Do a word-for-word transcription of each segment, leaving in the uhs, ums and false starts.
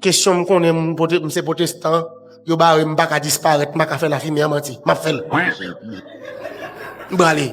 Kesyon, m konnen m pwote-, m se pwotestan, yo bare m, m pa ka disparèt, m pa ka fè lafimen an manti. M ap fè l. M prale.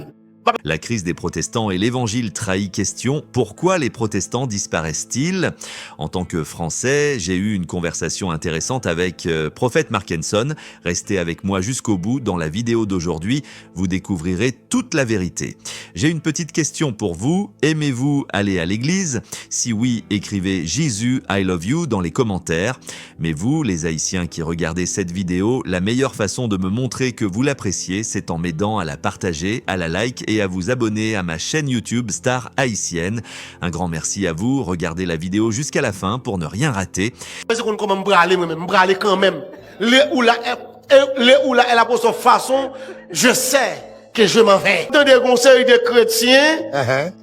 La crise des protestants et l'Évangile trahi question, pourquoi les protestants disparaissent-ils ? En tant que Français, j'ai eu une conversation intéressante avec euh, Prophète Markenson. Restez avec moi jusqu'au bout. Dans la vidéo d'aujourd'hui, vous découvrirez toute la vérité. J'ai une petite question pour vous. Aimez-vous aller à l'église ? Si oui, écrivez Jésus, I love you dans les commentaires. Mais vous, les Haïtiens qui regardez cette vidéo, la meilleure façon de me montrer que vous l'appréciez, c'est en m'aidant à la partager, à la like et à vous abonner à ma chaîne YouTube Star Haïtienne. Un grand merci à vous, regardez la vidéo jusqu'à la fin pour ne rien rater. Mwen se konn kòman m prale mwen menm, m prale kanmenm. Le ou la, e, e, le ou la, e la poso fason, je sais que je m'en vais. Tande gon seri de kretyen,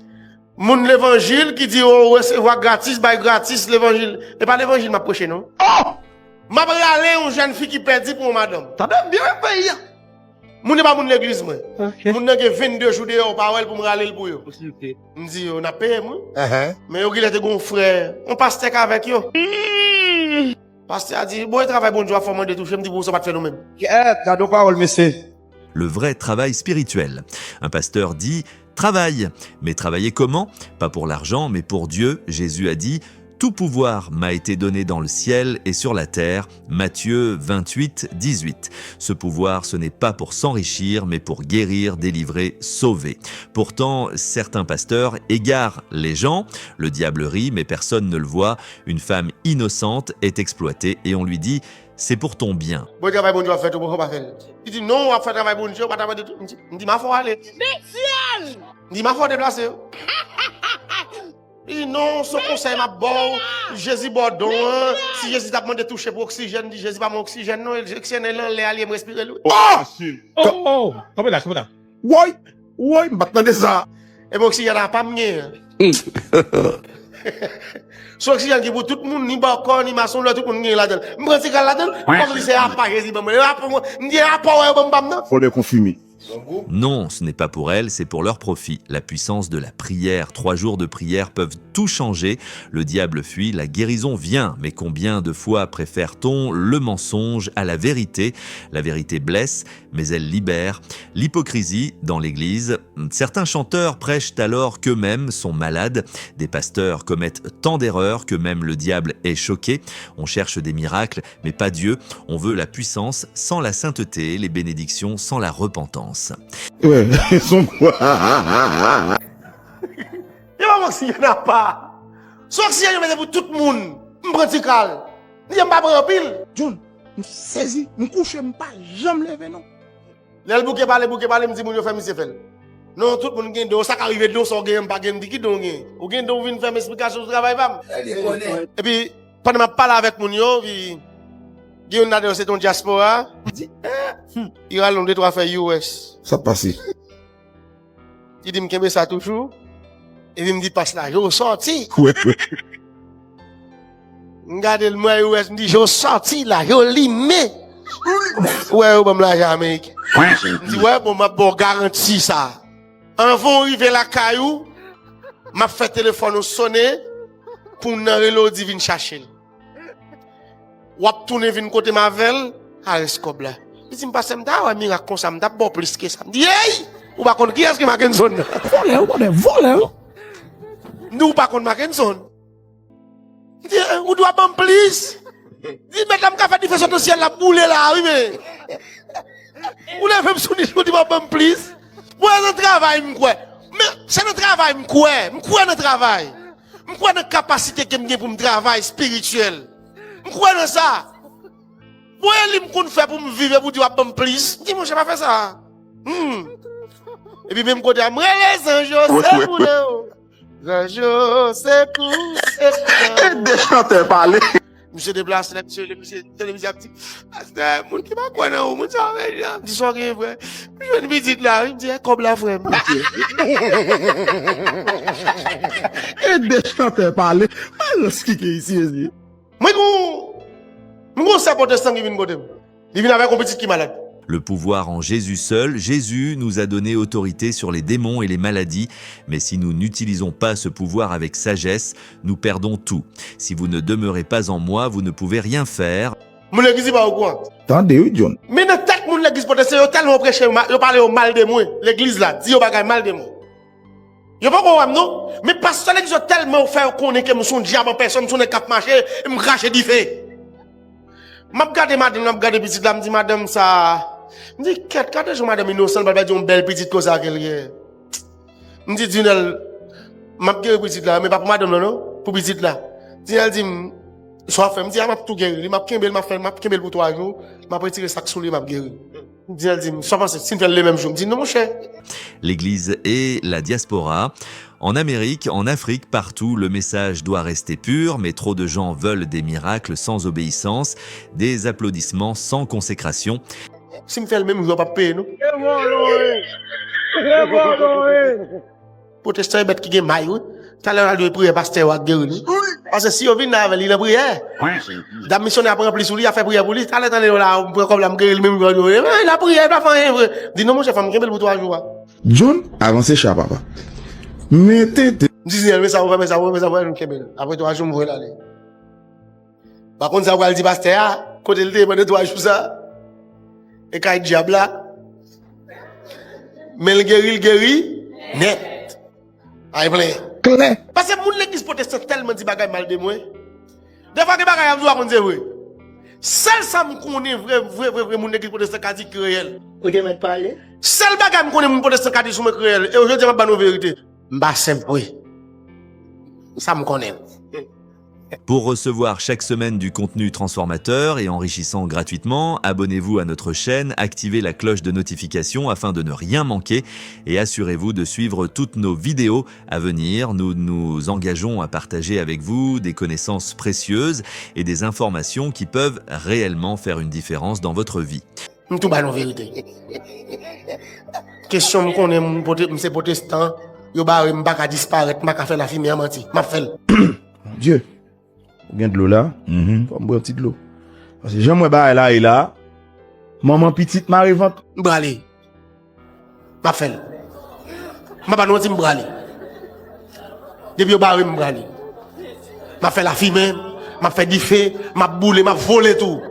moun levanjil ki di, oh, resevwa gratis, bay gratis levanjil. E pa levanjil m ap preche, non. M ap rale yon jèn fi ki pèdi pou yon madanm. Tande byen, peyi a. Moun nan pa moun legliz mwen. Moun nan gen vennde jou deyò, ou pa wè l pou m rale l pou yo. M di yo, n ap peye m, wi. Men yo genlè te gen yon frè, yon pastè k avèk yo. Pastè a di, bon, e travay Bondye w ap fè w mande touche m, di pou sa w pa t fè nou menm. Kèt, gade yon pawòl, mesye. Le vrai travail spirituel. Un pasteur dit, travaille. Mais travailler comment ? Pas pour l'argent, mais pour Dieu. Jésus a dit, tout pouvoir m'a été donné dans le ciel et sur la terre. Matthieu vingt-huit, dix-huit. Ce pouvoir, ce n'est pas pour s'enrichir, mais pour guérir, délivrer, sauver. Pourtant, certains pasteurs égarent les gens. Le diable rit, mais personne ne le voit. Une femme innocente est exploitée et on lui dit, c'est pour ton bien. Bon travay Bondye w ap fè tou, poko pa fè l. Li di, non, w ap fè travay Bondye, w pa travay de tout. M di, m di, ma fò ale. M di, ma fò deplase. Li di, non, se yon konsèy m ap ba w. Jezi ba w don an. Si Jezi t ap mande touche pou oksijèn, di Jezi pa ban m oksijèn, non. Oksijèn nan anlè a, li ye m respire l, wi. Oh! Oh! Kanpe la, kanpe la. Woy! Woy, m pa t tande sa. E bon, oksijèn apa m genyen. Se oksijèn ki pou tout moun, ni bòkò, ni mason, lè tout moun genyen ladan l. M pran ti kal ladan l, kòm li se apa Jezi ban mwen. E apa mwen, m gen apa w wè yo ban m pa m nan. Fò de konfime. Non, ce n'est pas pour elle, c'est pour leur profit. La puissance de la prière. Trois jours de prière peuvent tout changer. Le diable fuit, la guérison vient. Mais combien de fois préfère-t-on le mensonge à la vérité ? La vérité blesse, mais elle libère. L'hypocrisie dans l'Église. Certains chanteurs prêchent alors qu'eux-mêmes sont malades. Des pasteurs commettent tant d'erreurs que même le diable est choqué. On cherche des miracles, mais pas Dieu. On veut la puissance sans la sainteté, les bénédictions sans la repentance. Ouais, son Yo pa m oksijèn apa. Se oksijèn yo mete pou tout moun. M pran ti kal. Li di m pa pran anpil. John, m sezi, m kouche, m pa janm leve non. Lè l bouke pale, bouke pale, m di moun yo fè misye fè l. Non, tout moun gen don, sa ka rive don sa w genyen, m pa genyen, m di ki don w genyen. Ou gen don w vin fè m esplikasyon sou travay pa m. Epi, pandan m ap pale avèk moun yo, epi, gen youn ladan yo se te yon dyaspora. M di, eh, hmm. Li rale yon de twa fè U S. Sa pase. Li di m kenbe sa toujou. Epi m di pas la, yo sòti. M gade l, m wè yo wè, m di, yo sòti la, yo limen. Ou wè yo ban m lajan ameriken. M di, wè, bon, m ap ba w garanti sa. Anvan w rive lakay ou, m ap fè telefòn ou sonnen pou moun nan rele w di vin chache l. W ap tounen vin kote m avè l, karès kòb la. Li di m, pastè, m ta wè mirak konsa, m t ap ba w plis ke sa. M di, ey! Ou pa konn kiyès ki Mackenson nan. Vòlè, ou konnen, vòlè, wi. M di, ou pa konn Mackenson. Li di, ou dwe ban m plis. Li di, mèt la, m ka fè dife sot nan syèl la, boule la, wi, men. Ou leve m sou niche, ou di, w ap ban m plis. Mwen, nan travay, m kwè. Men, se nan travay, m kwè. M kwè nan travay. M kwè nan kapasite ke m gen pou m travay espirityèl. M kwè nan sa. Bon, e li m konn fè pou m viv, epi w di w ap ban m plis. M di, monchè, pa fè sa. Hmm. Epi menm kote a, m rele zanj yo, se pou yo. Zanj yo, se pou, se pou. E de chantè pale. Misye deplase la, misye, misye, tande misye ap di, pastè, moun ki pa kwè nan ou, moun sa yo, men, m di, sa w gen vre. M jwenn pitit la, wi, m di, e kòb la, frè m. E de chantè pale. Alòs ki gen isi, mesye. Mwen gon, mwen gon sè pwotestan ki vin kote m. Li vin avèk yon pitit ki malad. Le pouvoir en Jésus seul, Jésus nous a donné autorité sur les démons et les maladies, mais si nous n'utilisons pas ce pouvoir avec sagesse, nous perdons tout. Si vous ne demeurez pas en moi, vous ne pouvez rien faire. Moun legliz li pa okouran. Tande wi John. Men nan tèt moun legliz pwotestan yo tèlman preche yo pale yo mal de mwen. Legliz la di yo bagay mal de mwen. Yo poko wè m non. Men pastè legliz yo tèlman yo fè yo konnen ke m se yon dyab an pèsòn, m se yon nèg k ap mache, e m krache dife. M ap gade madanm, m ap gade pitit la, m di madanm sa. M di kèt, gade jan madanm inosan, l pral pèdi yon bèl pitit konsa ke l gen. M di Dinèl, m ap geri pitit la, men pa pou madanm nan non, pou pitit la. Dinèl di m, sa w ap fè? M di a, m ap tou geri li, m ap kenbe l, m ap fè, m ap kenbe l pou twa jou, m ap retire sa k sou li, m ap geri. Dinèl di m, sa w panse, si n fè l le menm jou? M di non monchè. L'Église et la diaspora. En Amérique, en Afrique, partout, le message doit rester pur, mais trop de gens veulent des miracles sans obéissance, des applaudissements sans consécration. Si m fè l menm jou, yo p ap peye non. Pwotestan e bèt ki gen may wi. Talè yo al dwe priyè pastè yo ak geri li. Paske si yo vin la avè l, li nan priyè. Dam misyonè ap ranpli sou li, ap fè priyè pou li. Talè tande yo la, m pran kòb la, m geri li menm jou yo. E la priyè, pa fè anyen vre. Di non monchè, fò m kenbe l pou twa jou a. John, avanse cha papa. Men tenten. M di Dinèl, men sa pou fè, men sa pou fè, men sa pou fè, nou kenbe l. Apre twa jou, m voye l ale. Pa konn sa w pral di pastè a, kote l te ye pandan twa jou sa. E kay dyab la. Men l geri, l geri nèt. Ay plen. Klè. Paske moun legliz pwotestan tèlman di bagay mal de mwen. Defwa gen bagay y ap di w pa konn se vre. Sèl sa m konnen vre, vre, vre, vre moun legliz pwotestan ka di ki reyèl. Ou te mèt pale? Sèl bagay m konnen moun pwotestan ka di sou mwen ki reyèl. E jodi a m ap ban nou verite. M pa senp vre. Sa m konnen. Pour recevoir chaque semaine du contenu transformateur et enrichissant gratuitement, abonnez-vous à notre chaîne, activez la cloche de notification afin de ne rien manquer et assurez-vous de suivre toutes nos vidéos à venir. Nous nous engageons à partager avec vous des connaissances précieuses et des informations qui peuvent réellement faire une différence dans votre vie. M tou ba nou verite. Kesyon m konnen m pwote- m se pwotestan, yo bare m pa ka disparèt, m pa ka fè lafimen an manti. M ap fè l. Bondye, ou gen dlo la? Fò m pran ti dlo. Paske jan m wè bagay la ye la, manman pitit mare vant. M prale. M ap fè l. M pa ba nou manti, m prale. Depi yo bare m, m prale. M ap fè lafimen, m ap fè dife, m ap boule, m ap vole tou.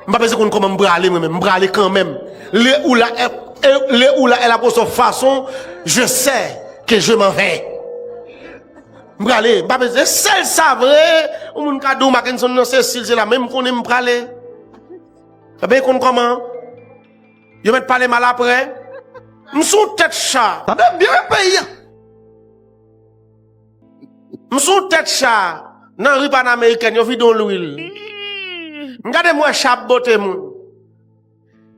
M pa bezwen konn kòman m prale mwen menm, m prale kanmenm. Le ou la, e, e, le ou la, e la poso fason, je sais que je m'en vais. M prale, m pa bezwen, sèl sa vre, yon moun ka di w Mackenson nan se sil, se la, men m konnen m prale. Sa ben konn kòman. Yo mèt pale mal apre. M sou tèt cha. Tande byen wi peyi a. M sou tèt cha nan ri Panamerikèn, yo vide yon lwil. M gade m wè cha ap bote moun.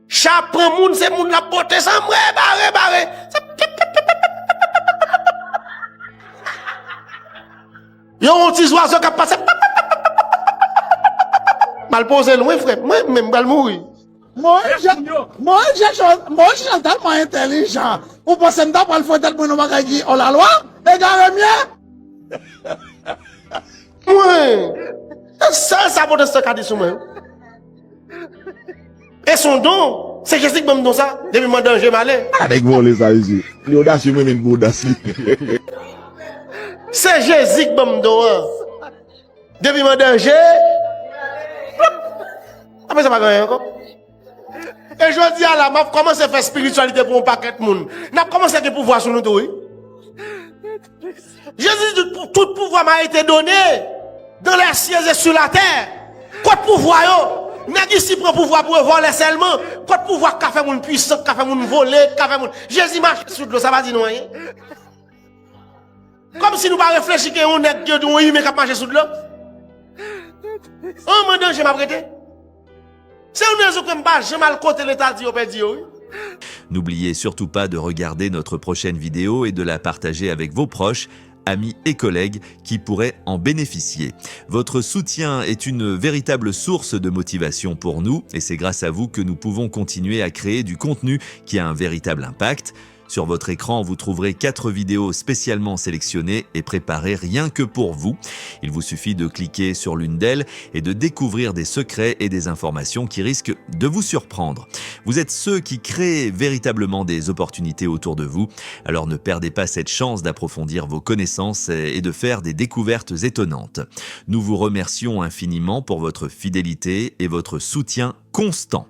Cha ap pran moun, se moun l ap bote san mwen bare bare. Yo yon ti zwazo k ap pase. M al poze l wi frè, mwen menm m pral mouri. Moyiz Jan- Moyiz Jan- Moyiz Jan tèlman entèlijan. Ou panse m ta pral fè tèt mwen nan bagay ki o la lwa? Egare m ye? Mwen, e sèl sa pwotestan ka di sou mwen. E se yon don, se Jezi k ban m don sa, depi m an danje m ale. A nèg vòlè sa mesye. Li odasye mwen menm pou odas li. Se Jezi k ban m don an. Depi m an danje, apre sa pa gen anyen ankò. E jodi a la, m ap kòmanse fè espirityalite pou yon pakèt moun. N ap kòmanse gen pouvwa sou nou tou wi. Jezi di, tout pouvwa m'a été donné dans les cieux et sur la terre. Kot pouvwa yo? Nèg isi pran pouvwa pou yo vòlè sèlman. Kot pouvwa k ka fè moun pwisan, k ka fè moun vole, k ka fè moun. Jezi mache sou dlo, sa pa di nou anyen. Kòmsi nou pa reflechi ke yon nèg yo di yon imen k ap mache sou dlo. An m an danje m ap rete. Se youn rezon ke m pa janm al kote Leta di yo pèdi yo wi. N'oubliez surtout pas de regarder notre prochaine vidéo et de la partager avec vos proches, amis et collègues qui pourraient en bénéficier. Votre soutien est une véritable source de motivation pour nous et c'est grâce à vous que nous pouvons continuer à créer du contenu qui a un véritable impact. Sur votre écran, vous trouverez quatre vidéos spécialement sélectionnées et préparées rien que pour vous. Il vous suffit de cliquer sur l'une d'elles et de découvrir des secrets et des informations qui risquent de vous surprendre. Vous êtes ceux qui créent véritablement des opportunités autour de vous, alors ne perdez pas cette chance d'approfondir vos connaissances et de faire des découvertes étonnantes. Nous vous remercions infiniment pour votre fidélité et votre soutien constant.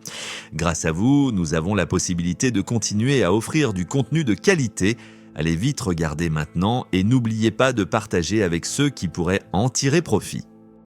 Grâce à vous, nous avons la possibilité de continuer à offrir du contenu de qualité. Allez vite regarder maintenant et n'oubliez pas de partager avec ceux qui pourraient en tirer profit.